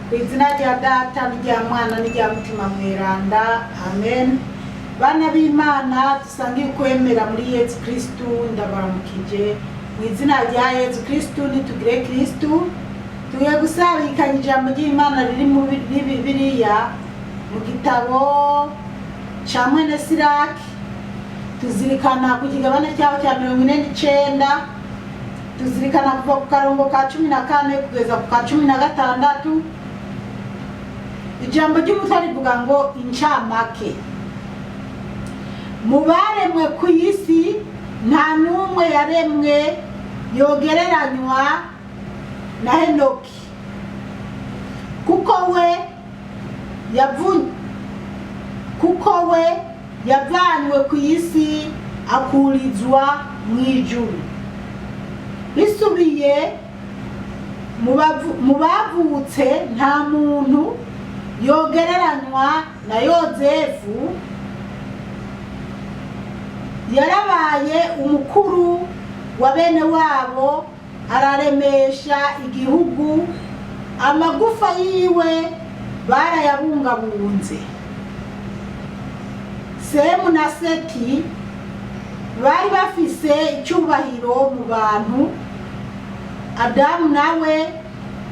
Ku izina rya Data n'irya Mwana n'irya Mutima Mweranda, amen. Bana b'Imana dusangiye ukwemera muri Yezu Kristu, ndabaramukije mu izina rya Yezu Kristu. Nitugire Kristu. Tugiye gusabikanya ijambo ry'Imana riri muri Bibiliya, mu gitabo ca Mwene Siraki. Tuzirikana ku kigabane cyaho cya 49, tuzirikana kuva ku karongo ka 14 kugeza ku ka 16. Ijambo ry'umutwe rivuga ngo incamake: mu baremwe ku isi nta n'umwe yaremwe yogereranywa na Henoki, kuko we yavanywe ku isi akurizwa mu ijuru. Bisubiye, mu bavutse nta muntu yogereranywa na Yozefu. Yarabaye umukuru wa bene wabo, araremesha igihugu, amagufa yiwe barayabungabunze. Semu na Seti bari bafise icyubahiro mu bantu. Adamu nawe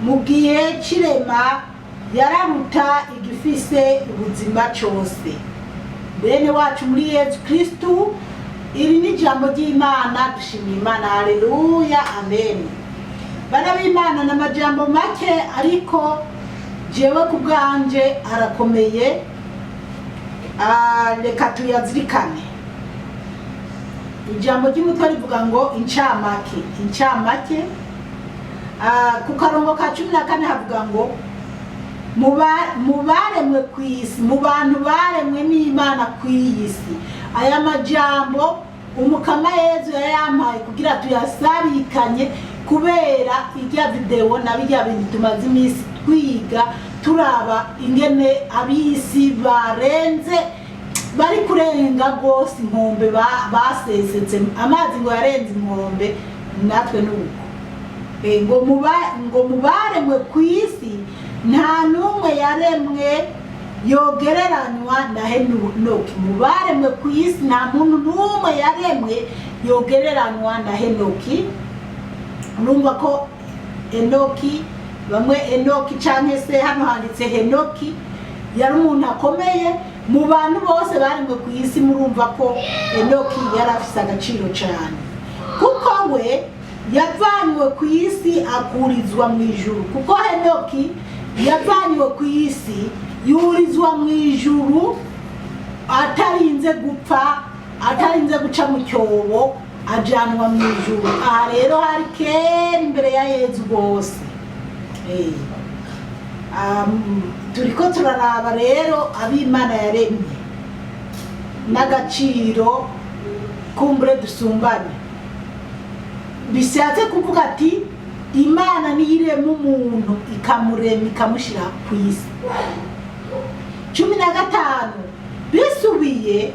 mu gihe c'irema yararuta igifise ubuzima cose. Bene wacu muri Yezu Kristu, iri ni ijambo ry'Imana. Dushimiye Imana, haleluya, amen. Bana b'Imana, ni amajambo make, ariko jewe ku bwanje arakomeye. Reka tuyazirikane. Ijambo ry'umutwe rivuga ngo incamake. Incamake, ku karongo ka 14 havuga ngo mu baremwe ku isi, mu bantu baremwe n'Imana ku iyi si. Aya majambo Umukama Yezu yayampaye kugira tuyasabikanye, kubera irya videwo na birya bintu tumaze iminsi twiga, turaba ingene ab'isi barenze, bari kurenga rwose inkombe, basesetse amazi ngo yarenze inkombe. Natwe nuko ngo mu baremwe ku isi nta n'umwe yaremwe yogereranywa na Henoki. Mu baremwe ku isi nta muntu n'umwe yaremwe yogereranywa na Henoki. Urumva ko Enoki, bamwe Enoki canke se hano handitse Henoki, yari umuntu akomeye mu bantu bose baremwe ku isi. Murumva ko Enoki yari afise agaciro cyane, kuko we yavanywe ku isi akurizwa mu ijuru. Kuko Henoki yavanywe ku isi yurizwa mu ijuru, atarinze gupfa, atarinze guca mu cyobo, ajanwa mu ijuru. Aha rero hari kera imbere ya Yezu rwose. Turiko turaraba rero ab'Imana yaremye n'agaciro kumbure dusumbanye. Bishatse kuvuga ati Imana niyo irema umuntu, ikamurema, ikamushyira ku isi. 15: bisubiye,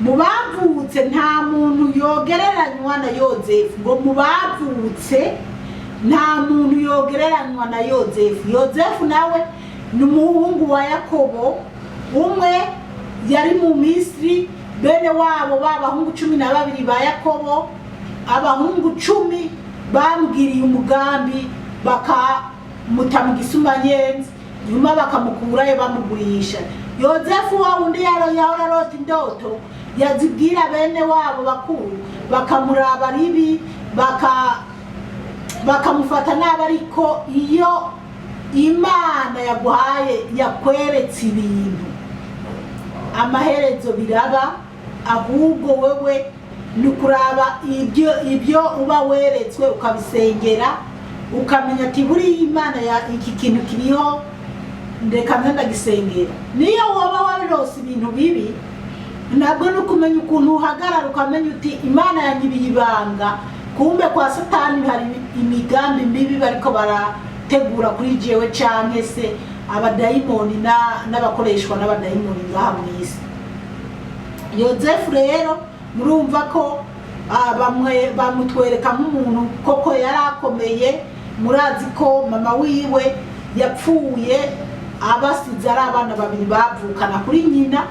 mu bavutse nta muntu yogereranywa na Yozefu. Ngo mu bavutse nta muntu yogereranywa na Yozefu. Yozefu nawe ni umuhungu wa Yakobo, umwe yari mu Misiri. Bene wabo b'abahungu 12 ba Yakobo, abahungu 10 bambwiriye umugambi, bakamuta mu gisumanyenzi, nyuma bakamukurayo bamugurisha. Yozefu wa wundi yahora arota indoto, yazibwira bene wabo bakuru, bakamuraba ribi, bakamufata nabi. Ariko iyo Imana yaguhaye, yakweretse ibintu, amaherezo biraba. Ahubwo wewe ni ukuraba ibyo uba weretswe, ukabisengera, ukamenya ati buriya Imana ya iki kintu kiriho, ndeka nze ndagisengera. Niyo woba wabirose ibintu bibi, ntabwo ni ukumenya ukuntu uhagarara, ukamenya uti Imana yanyibiye ibanga, kumbe kwa Satani hari imigambi mibi bariko barategura kuri jewe, canke se abadayimoni n'abakoreshwa n'abadayimoni ngaha mu isi. Yozefu rero murumva ko bamwe bamutwereka nk'umuntu koko yari akomeye. Murazi ko mama wiwe Yapfuye abasize ari abana babiri bavukana kuri nyina,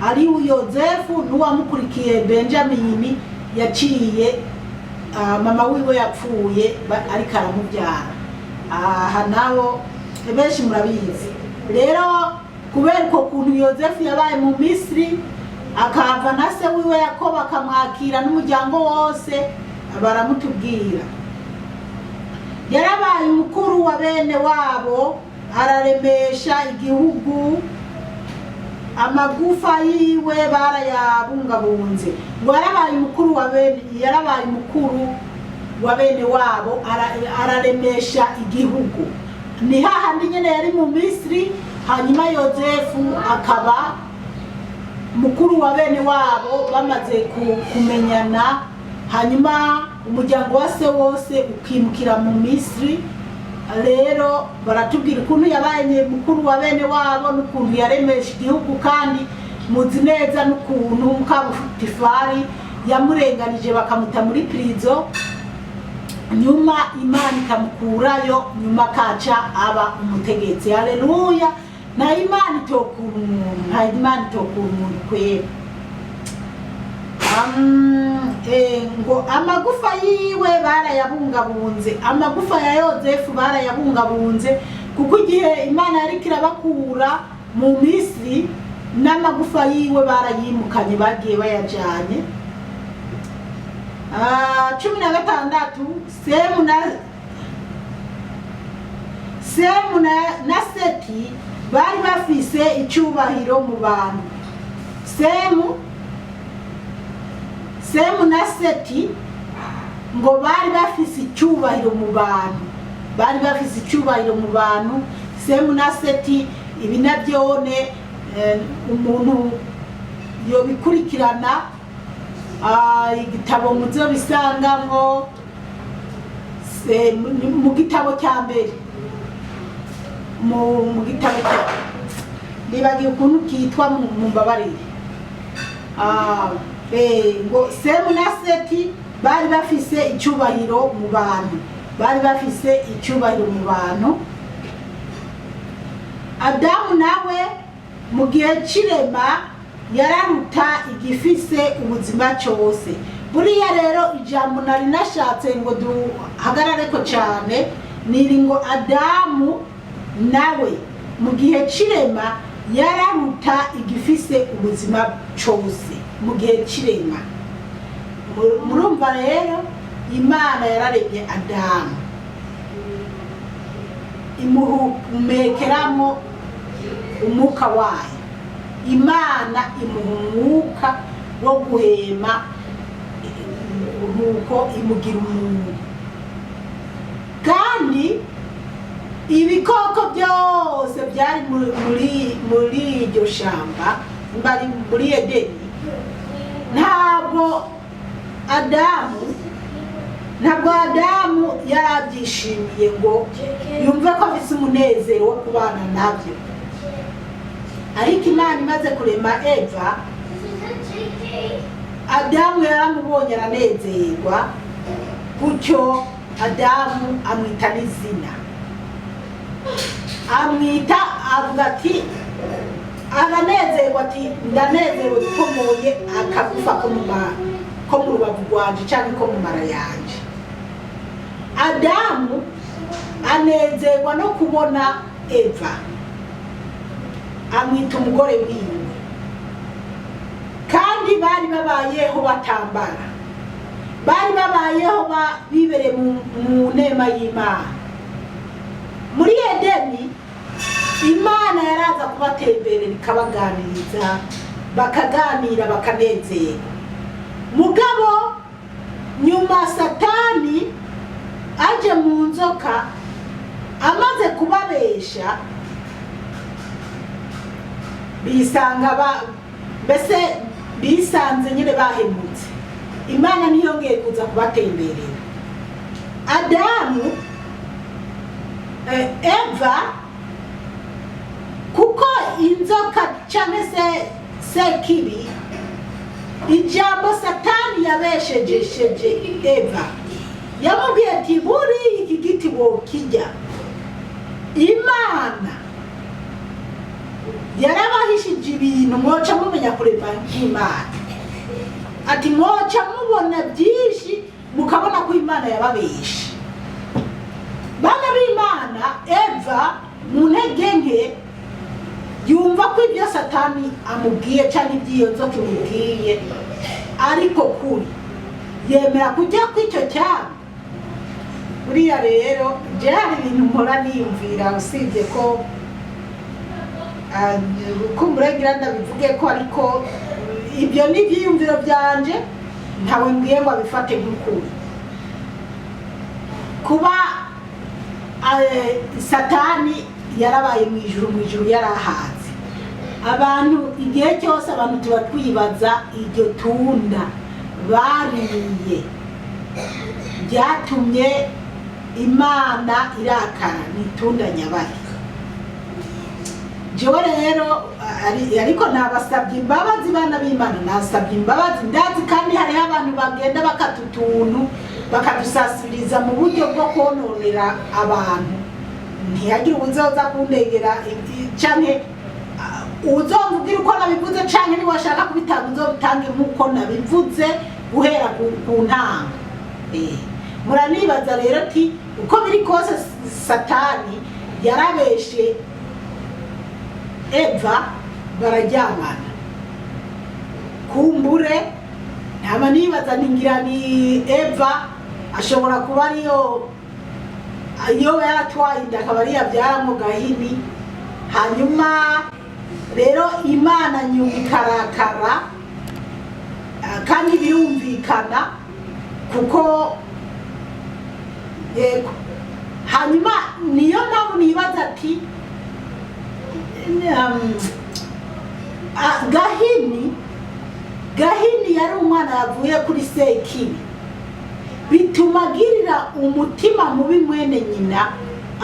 ari Yozefu n'uwamukurikiye Benjamini. Yaciye mama wiwe yapfuye ariko aramubyara. Aha naho benshi murabizi. Rero kubera uko kuntu Yozefu yabaye mu Misiri, akahava na se wiwe Yakobo akamwakira n'umuryango wose, baramutubwira. Yarabaye umukuru wa bene wabo, araremesha igihugu, amagufa yiwe barayabungabunze. Ngo yarabaye umukuru wa bene wabo, araremesha igihugu. Ni hahandi nyine yari mu Misiri. Hanyuma Yozefu akaba mukuru wa bene wabo bamaze kumenyana, hanyuma umuryango wa se wose ukimukira mu Misiri. Rero baratubwira ukuntu yabaye mukuru wa bene wabo n'ukuntu yaremesha igihugu, kandi muzi neza n'ukuntu mukabutifari yamurenganije bakamuta muri prison, nyuma Imana ikamukurayo, nyuma akaca aba umutegetsi. Haleluya! Nta Imana itokura umuntu, nta Imana itokura umuntu kwera. Ngo amagufa yiwe barayabungabunze, amagufa ya Yozefu barayabungabunze, kuko igihe Imana yariko irabakura mu Misiri n'amagufa yiwe barayimukanye, bagiye bayajanye. 16, Semu na Seti bari bafise icyubahiro mu bantu. Semu na Seti ngo bari bafise icyubahiro mu bantu, bari bafise icyubahiro mu bantu, Semu na Seti. Ibi nabyone umuntu yobikurikirana, igitabo muzo bisangamwo mu gitabo cya mbere, mu gitabo cya, nibagiwe ukuntu kitwa, mumbabarire. Ngo Semu na Seti bari bafise icyubahiro mu bantu, bari bafise icyubahiro mu bantu. Adamu nawe mu gihe c'irema yararuta igifise ubuzima cyose. Buriya rero ijambo nari nashatse ngo duhagarareko cyane niri ngo Adamu nawe mu gihe c'irema yararuta igifise ubuzima cyose mu gihe c'irema. Murumva rero, Imana yararemye Adamu, imuhumekeramo umwuka wayo. Imana imuha umwuka wo guhema, nuko imugira umuntu. Kandi ibikoko byose byari muri iryo shamba, bari muri Edeni, ntabwo Adamu yari abyishimiye ngo yumve ko afise umunezero wo kubana nabyo. Ariko Imana imaze kurema Eva, Adamu yaramubonye aranezerwa. Gutyo Adamu amwita n'izina, amwita, avuga ati, aranezerwa ati: "Ndanezerewe kuko mbonye akagufa ko mu rubavu rwanje cyangwa ko mu mara yanje." Adamu anezerwa no kubona Eva, amwita umugore wiwe. Kandi bari babayeho batambara, bari babayeho bibereye mu nema y'Imana muri Edeni. Imana yaraza kubatemberera, ikabaganiriza, bakaganira, bakanezerwa. Mugabo nyuma Satani aje mu nzoka, amaze kubabesha, bisanga mbese bisanze nyine bahemutse. Imana ntiyongeye kuza kubatemberera. Adamu, Eva, kuko inzoka cyangwa se sekibi, ijambo Satani yabeshejesheje Eva, yamubwiye ati: "Buriya iki giti wokijya." Imana yarabahishije ibintu, mwoca mumenya kurema nk'Imana. Ati mwoca mubona byinshi, mukabona ko Imana yababeshe. Bana b'Imana, Eva mu ntege nke yumva ko ibyo Satani amubwiye cyangwa iby'iyo nzoka imubwiye ariko kuri, yemera kujya kw'icyo cyamwa. Buriya rero je hari ibintu mpora niyumvira, usibye ko kumbura ngira ndabivuge ko, ariko ibyo ni ibyiyumviro byanje, ntawe mbwiye ngo abifate nk'ukuri. Kuba Satani yarabaye mu ijuru, mu ijuru yarahaze abantu. Igihe cyose abantu tuba twibaza iryo tunda bariye ryatumye Imana irakara ni itunda nyabaki. Jewe rero ariko nabasabye imbabazi, bana b'Imana, nasabye imbabazi. Ndazi kandi hariho abantu bagenda bakata utuntu bakadusasiriza mu buryo bwo kononera abantu. Ntihagire uwuzoza kundegera canke uzomvugira uko nabivuze, canke niba washaka kubitanga uzobitange nk'uko nabivuze guhera ku ntango. Muranibaza rero ati uko biri kose Satani yarabeshe Eva bararyamana. Kumbure ntaba nibaza ningira ni Eva ashobora kuba ariyo iyo yaratwaye inda, akaba ariyo abyaramo Gahini. Hanyuma rero Imana nyuma ikarakara, kandi birumvikana kuko yego. Hanyuma niyo mpamvu nibaza ati Gahini yari umwana yavuye kuri Sekibi, bituma agirira umutima mubi mwene nyina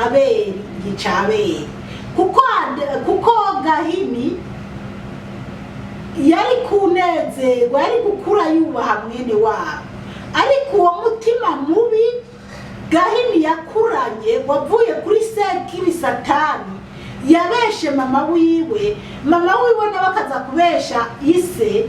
Abeli, yica Abeli, kuko Gahini yari kunezerwa, yari gukura yubaha mwene wabo. Ariko uwo mutima mubi Gahini yakuranye wavuye kuri Sekibi Satani yabeshe mama wiwe, mama wiwe nawe akaza kubesha ise.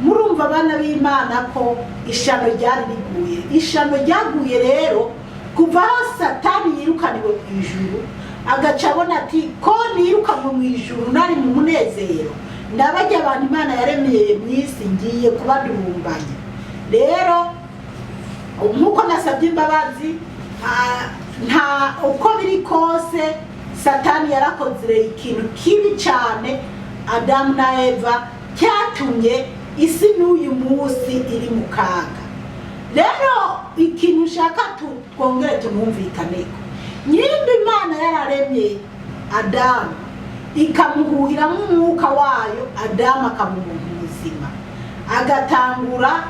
Murumva, abana b'Imana, ko ishano ryari riguye. Ishano ryaguye rero kuva aho Satani yirukaniwe mu ijuru, agaca abona ati ko nirukanwe mu ijuru nari mu munezero, ndabajya abantu Imana yaremeye mu isi ngiye kubadurumbanya. Rero nk'uko nasabye imbabazi, nta uko biri kose Satani yarakoze ikintu kibi cyane Adamu na Eva, cyatumye isi n'uyu munsi iri mu kaga. Rero ikintu ushaka twongere tunumvikaneko, nyimba Imana yararemye Adamu ikamuhuhiramo umwuka wayo, Adamu akaba umuntu muzima, agatangura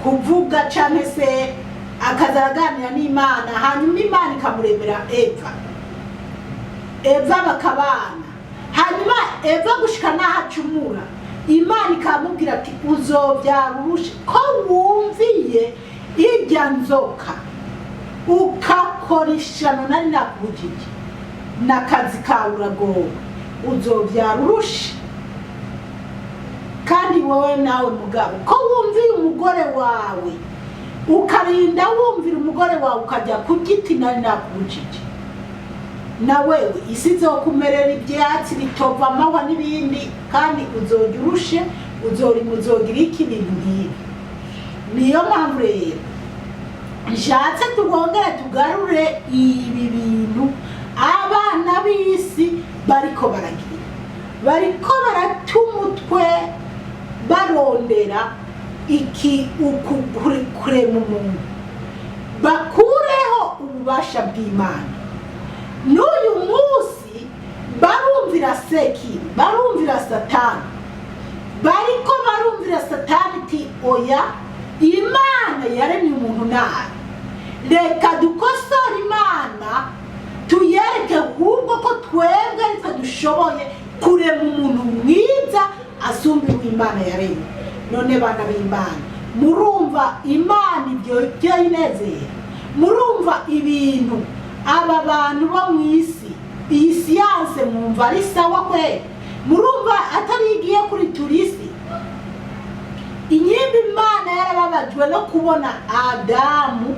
kuvuga cyangwa se akaza araganira n'Imana, hanyuma Imana ikamuremera Eva, Eva bakabana, hanyuma Eva gushika n'aho acumura, Imana ikamubwira ati uzobyara urushe ko wumviye irya nzoka ukakora ishano nari nakubujije, n'akazi kawe uragowe, uzobyara urushe. Kandi wowe nawe mugabo, ko wumviye umugore wawe, ukarinda wumvira umugore wawe ukajya ku giti nari nakubujije, na wewe isi izokumerera ibyatsi bitova amahwa n'ibindi, kandi uzojya urushe, uzorima, uzogira iki, ibintu nk'ibi. Niyo mpamvu rero nshatse tugongere tugarure ibi bintu abana b'isi bariko baragira, bariko barata umutwe barondera iki uku kurema umuntu, bakureho ububasha bw'Imana. N'uyu munsi barumvira Sekibi, barumvira Satani, bariko barumvira Satani iti oya, Imana yaremye umuntu nabi, reka dukosore Imana, tuyereke ahubwo ko twebwe aritwe dushoboye kurema umuntu mwiza asumba uwo Imana yaremye. None bana b'Imana, murumva Imana ibyo byayinezera? Murumva ibintu Aba bantu bo mu isi, iyi siyanse mwumva ari sawa kwe? Murumva atari igiye kuri turisi inyimba? Imana yarababajwe no kubona Adamu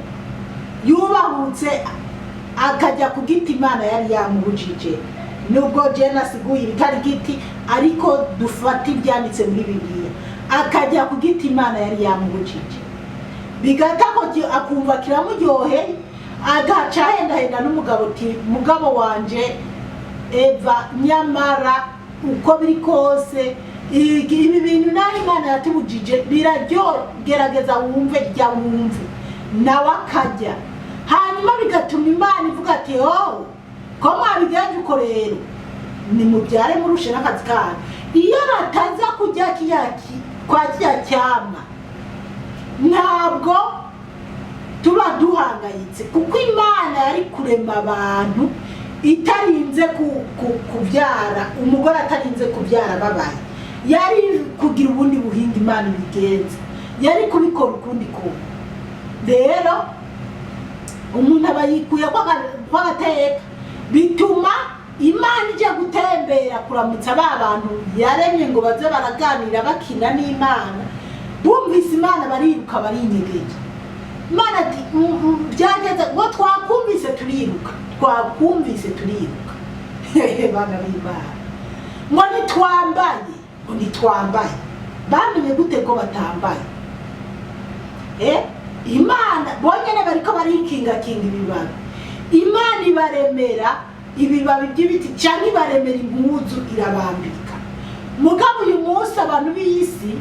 yubahutse akajya ku giti Imana yari yamubujije. Nubwo jena asiguye ibitari giti, ariko dufata ibyanditse muri Bibiliya, akajya ku giti Imana yari yamubujije, bigata ko akumva kiramuryoheye, agaca ahendahenda n'umugabo uti: "Mugabo wanje Eva, nyamara uko biri kose ibi bintu naho Imana yatubujije biraryo, gerageza wumve, jya wumve." Nawe akajya, hanyuma bigatuma Imana ivuga ati: "Oh, ko mwabigenje uko rero, nimubyare murushe n'akazi kanyu." Iyo bataza kujya kwa kiriya cyamwa, ntabwo tuba duhangayitse, kuko Imana yari kurema abantu itarinze kubyara, umugore atarinze kubyara babaye, yari kugira ubundi buhinga Imana ibigenza, yari kubikora ukundi kuntu. Rero umuntu aba yikuye kw'agateka, bituma Imana ijya gutembera kuramutsa ba bantu yaremye ngo baze baraganira bakina n'Imana. Bumvise Imana bariruka, barinyegeje. Imana ati: Byageze ngo twakumvise turiruka, twakumvise turiruka." Hehe, bana b'Imana, ngo ntitwambaye, ngo ntitwambaye. Bamenye gute ko batambaye? Imana bonyene bariko barikingakinga ibibabi. Imana ibaremera ibibabi by'ibiti cyangwa ibaremera impuzu irabambika. Mugabo uyu munsi abantu b'isi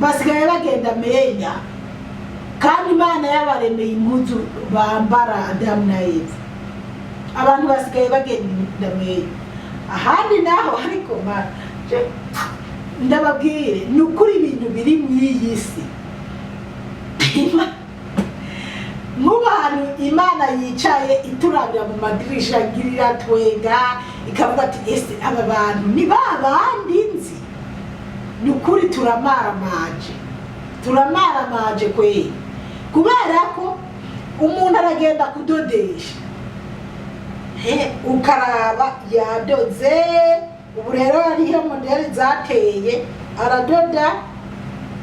basigaye bagenda menya, kandi Imana yabaremeye impuzu bambara Adamu na Eva. Abantu basigaye bagenda menya ahandi naho. Ariko mana, ndababwire, ni ukuri ibintu biri mu iyi si, nk'ubu ahantu Imana yicaye iturabira mu madirisha, girira twenga, ikavuga ati: "Ese aba bantu ni ba bandi nzi?" Ni ukuri turamaramanje, turamaramanje kweri, kubera ko umuntu aragenda kudodesha, ukaraba yadoze. Ubu rero hariho modèle zateye, aradoda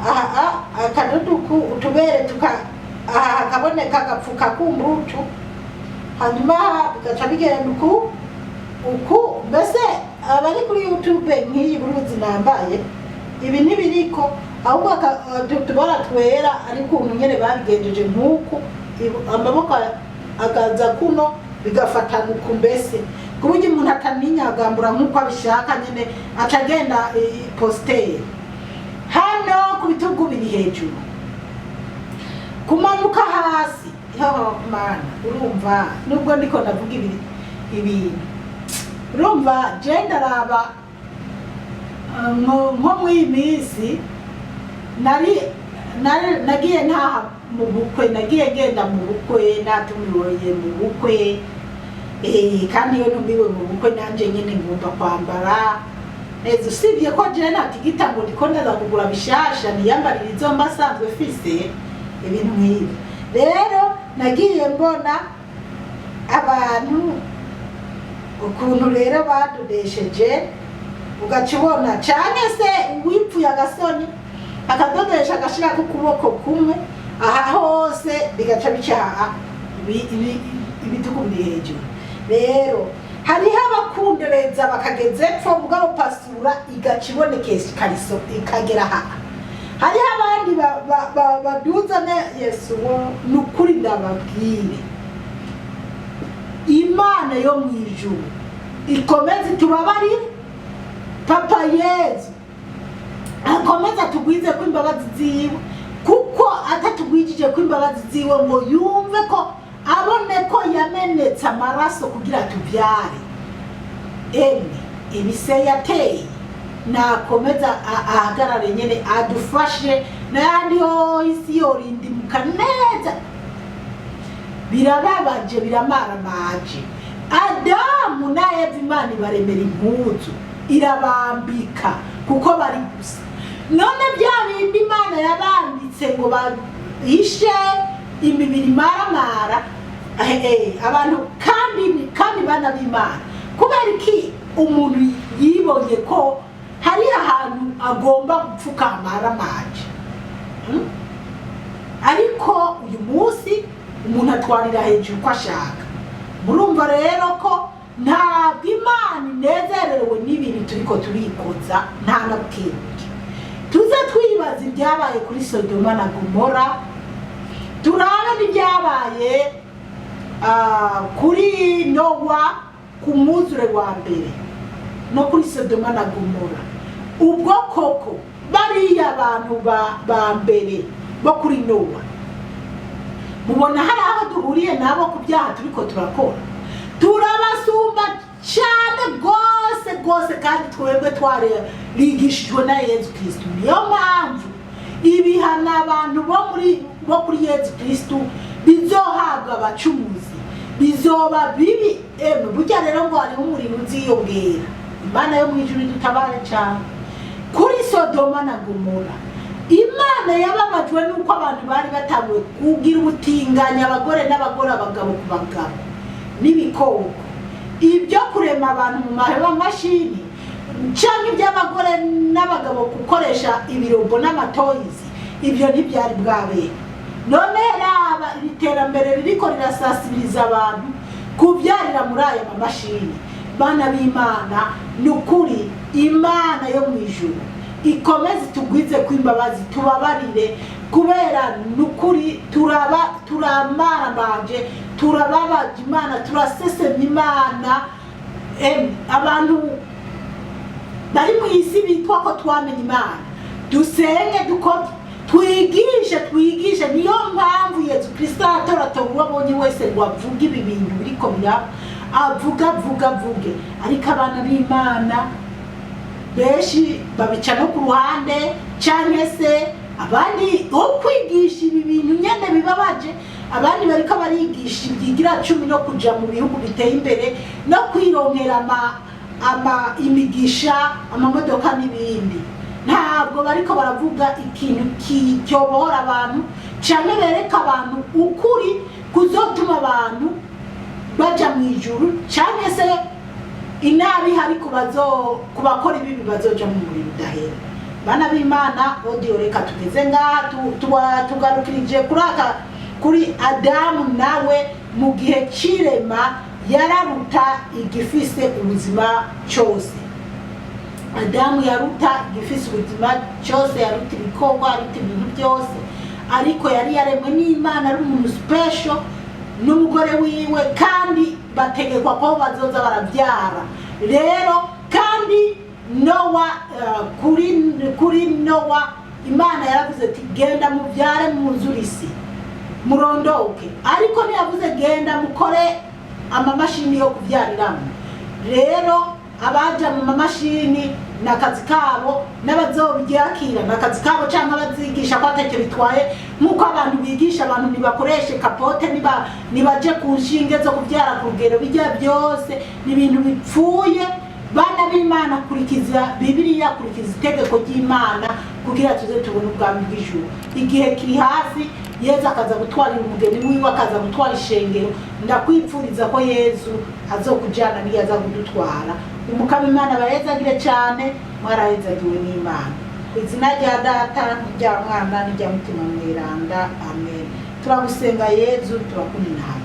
aha akadoda uku, utubere tuka aha hakaboneka, agapfuka kumbutu, hanyuma bigaca bigenda uku uku. Mbese abari kuri YouTube, nk'iyi buruzi nambaye, ibi ntibiriko, ahubwo utubara twera, ariko ukuntu nyene babigenjeje nk'uku, amaboko akaza kuno, bigafatana uku, mbese ku buryo umuntu ataninyagambura nk'uko abishaka nyene, aca agenda positeri hano ku bitugu biri hejuru, kumanuka hasi. Yo Mana, urumva nubwo ndiko ndavuga ibi ibintu, urumva je ndaraba nko muri iyi minsi nari nagiye ntaha mu bukwe, nagiye ngenda mu bukwe, natumiwe mu bukwe. Kandi iyo ntumiwe mu bukwe nanje nyene ngomba kwambara neza, usibye ko je ntatigita ngo ndiko ndaza kugura bishasha, niyambarira izo mba asanzwe fise, ibintu nk'ibi. Rero nagiye mbona abantu ukuntu rero badodesheje, ugaca ubona canke se uwipfuye agasoni akadodesha, agashirako ukuboko kumwe aha hose, bigaca bica ibitugu biri hejuru. Rero hariho abakundereza bakageza epfo, mugabo pasura igaca ibonekesha ikariso ikagera aha. Hariho abandi baduza ne Yesu wo. Ni ukuri ndababwire, Imana yo mu ijuru ikomeze itubabarire, Papa Yezu akomeze atugwize ko imbabazi ziwe, kuko atatugwijije ko imbabazi ziwe ngo yumve ko abone ko yamenetse amaraso kugira tubyare, emwe ibise yateye, nakomeza ahagarare nyene adufashe, n'ayandi ho isi yorindimuka neza. Birababaje, biramaramaje. Adamu na Eva Imana ibaremera impuzu irabambika kuko bari gusa. None bya bindi Imana yabambitse ngo bahishe imibiri maramara. Abantu kandi bana b'Imana, kubera iki umuntu yibonye ko hari ahantu agomba gupfukama aramaje? Ariko uyu munsi umuntu atwarira hejuru uko ashaka. Murumva rero ko ntabwo Imana inezerewe n'ibintu turiko turikoza, nta na bukebuke. Tuze twibaza ibyabaye kuri Sodoma na Gomora, turabe n'ibyabaye kuri Nowa ku mwuzure wa mbere no kuri Sodoma na Gomora. Ubwo koko bariya bantu ba mbere bo kuri Nowa, mubona hari aho duhuriye nabo ku byaha turiko turakora? Turabasumba cyane rwose rwose, kandi twebwe twarigishijwe na Yezu Kristu. Niyo mpamvu ibihano abantu bo kuri Yezu Kristu bizohabwa abacumuzi bizoba bibi. Emwe, burya rero ngo hariho umuriro uziyongera. Imana yo mu ijuru idutabare cyane. Kuri Sodoma na Gomora, Imana yababajwe n'uko abantu bari batanguye kugira ubutinganyi, abagore n'abagore, abagabo ku bagabo n'ibikoko. Ibyo kurema abantu mu mahema mashini, cyangwa iby'abagore n'abagabo gukoresha ibirobo n'amatoyizi, ibyo ntibyari bwabera. None raba iri terambere ririko rirasasibiriza abantu kubyarira muri aya mamashini. Bana b'Imana, ni ukuri Imana yo mu ijuru ikomeze itugwize kw'imbabazi, tubabarire, kubera ni ukuri turaba turamaramanje, turababaje Imana, turasesemye Imana. Abantu bari mu isi bitwa ko twamenye Imana, dusenge, dukore, twigishe, twigishe. Niyo mpamvu Yezu Kristo aratoratora uwo abonye wese ngo avuge ibi bintu biriko biraba, avuga, avuga, avuge. Ariko abana b'Imana benshi babica no ku ruhande, cyangwa se abandi wo kwigisha ibi bintu nyene bibabaje. Abandi bariko barigisha ibyigira cumi no kuja mu bihugu biteye imbere no kwironkera ama imigisha, amamodoka n'ibindi. Ntabwo bariko baravuga ikintu cyobohora abantu, cyane bereka abantu ukuri kuzotuma abantu baja mu ijuru, cyangwa se inabi ihari ku bakora ibibi bazoja mu muriro udahera. Bana b'Imana, audio reka tugeze ngaha. Tugarukirije kuri aka, kuri Adamu. Nawe mu gihe c'irema yararuta igifise ubuzima cyose. Adamu yaruta igifise ubuzima cyose, yaruta ibikorwa, yaruta ibintu byose, ariko yari yaremwe n'Imana ari umuntu special n'umugore wiwe, kandi bategekwa ko bazoza barabyara. Rero kandi Nowa, kuri Nowa Imana yaravuze ati: "Genda mubyare, mwuzure isi, murondoke." Ariko ntiyavuze: "Genda mukore amamashini yo kubyariramo." Rero abaja mu mamashini ni akazi kabo, n'abazobyakira ni akazi kabo, cyangwa abazigisha ko atacyo bitwaye, nk'uko abantu bigisha abantu ntibakoreshe capote, nibaje ku nshinge zo kubyara ku rugero. Bijya byose ni ibintu bipfuye. Bana b'Imana, kurikiza Bibiliya, kurikiza itegeko ry'Imana kugira tuze tubone ubwami bw'ijuru. Igihe kiri hafi, Yezu akaza gutwarira umugeni wiwe, akaza gutwara ishengero. Ndakwipfuriza ko Yezu azokujana niyo aza kudutwara. Umukama Imana bahezagire cyane. Mwarahezagiwe n'Imana. Ku izina rya Data n'irya Mwana n'irya Mutima Mweranda, amen. Turagusenga Yezu, turakuninahaza.